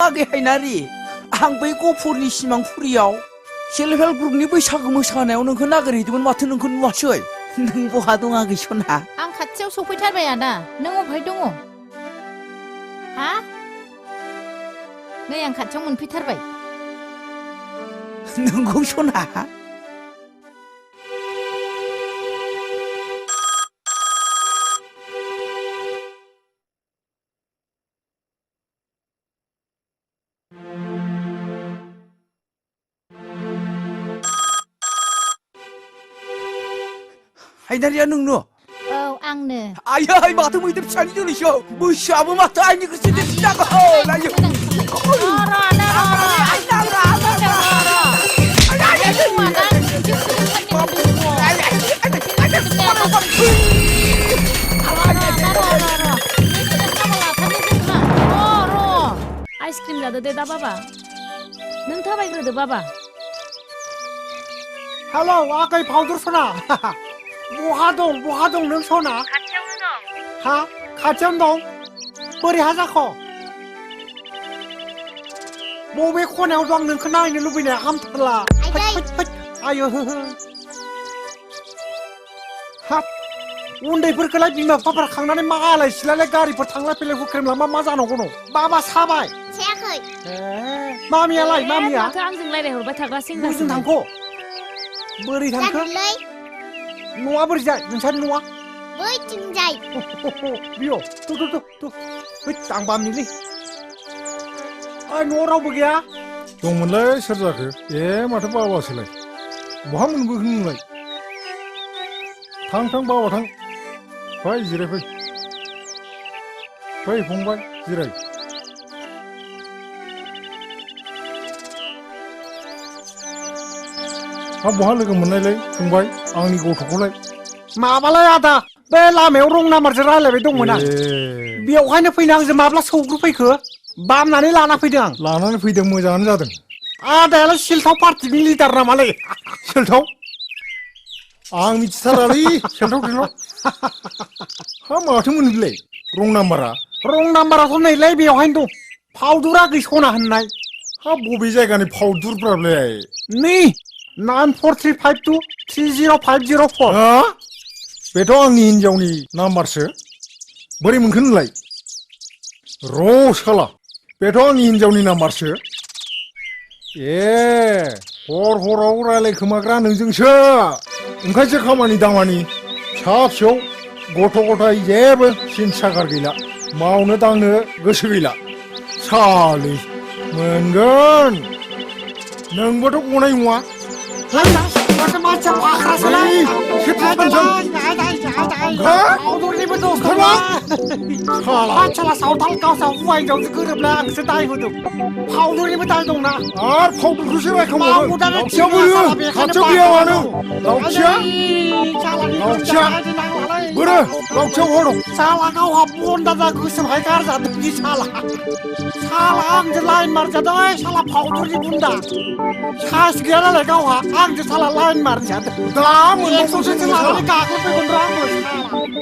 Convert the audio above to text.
आगे हायनारि आं बै गफुरनि सिमां फुरियाव सेल्फ हेल्प ग्रुपनि बैसागो मोसानायाव नोंखौ नागिरहैदोंमोन माथो नोंखौ नुवासै नों बहा दं आगै सना आं खाथियाव सफैथारबाय आदा नों अबहाय दङ हा नै आं खाथियाव मोनफैथारबाय नोंगौ सना हायनारिया नोंनो औ आंनो आयै माथो मैदेर फिसानि जोलैसो बैसोआबो माथो आइनिख्रुइसो देरसिन जागोन आयौ आइसक्रिम जादो दे दा बाबा नों थाबायग्रोदो बाबा हेलौ आगै फाउदुर सना बहा दं नों सना खाथियावनो दं हा खाथियावनो दं बोरै हा जाख' बबे खनायाव दं नोंखौ नायनो लुबैनाया हामथारला आयो हाब उन्दैफोरखौलाय बिमा बिफाफोरा खांनानै मा आलाय सिलाय गारिफोर थांलाय फैलाय हुख्रेमलांबा मा जानांगौ न बाबा साबाय सायाखै मामियालाय मामिया माथो आंजों रायलायहरबाय थाग्रा बुजिनो थांख' बोरै थांखो न'आ बोरै जाय नोंसानि न'आ बैथिंजाय बियो आं बामनिलै न'आव रावबो गैया दंमोनलै सोर जाखो माथो बाबासोलाय बहा मोनबोखो नोंलाय थां बाबा थां फै जिरायफै फै फंबाय जिराय हा बहा लोगो मोननायलाय फंबाय आंनि गथ'खौलाय माबालाय आदा बे लामायाव रं नाम्बारजों रायलायबाय दंमोन आं बेवहायनो फैनो आंजों माब्ला सौग्रुफैखो बामनानै लाना फैदों आं लानानै फैदों मोजाङानो जादों आदायालाय सिलथाव पार्टिनि लिडार नामालै सेलथाव आं मिथिथारालै सेलथाव थेलथाव हा माथोमोन बिलाय रं नाम्बाराथ' नैलाय बेवहायनो दं फाउदुरा गैसना होननाय हा बबे जायगानि फाउदुरफ्रालाय नै 9435230504 हा बेथ' आंनि हिनजावनि नाम्बारसो बोरै मोनखो नोंलाय र' साला बेथ' आंनि हिनजावनि नाम्बारसो हराव रायलायखोमाग्रा नोंजोंसो ओंखायसो खामानि दामानि फिसा फिसौ गथ' गथाय जेबो सिनसागार गैला मावनो दांनो गोसो गैला सालि मोनगोन नोंबोथ' गनाय नङा फाउदुरनिबो दस साला सावथाल गावसा हौवा हिनजावजों गोरोबना आंसो दाय होदों फाउदुरनिबो दाय दंना आरो फाउदुरखौसो रायखांबावो खाथियाव गैयामानो लावथिया बोरो लावथियाव हर दं साला गावहा बन्दाजा गोसोमहाय गारजादों बि साला आंजों लाइन मारजादों साला फाउदुरनि बुन्दा सास गैया नालाय गावहा आंजों साला लाइन मारजादों दा मोनबावसो लानानै गाग्लोबफैगोन र' आंबो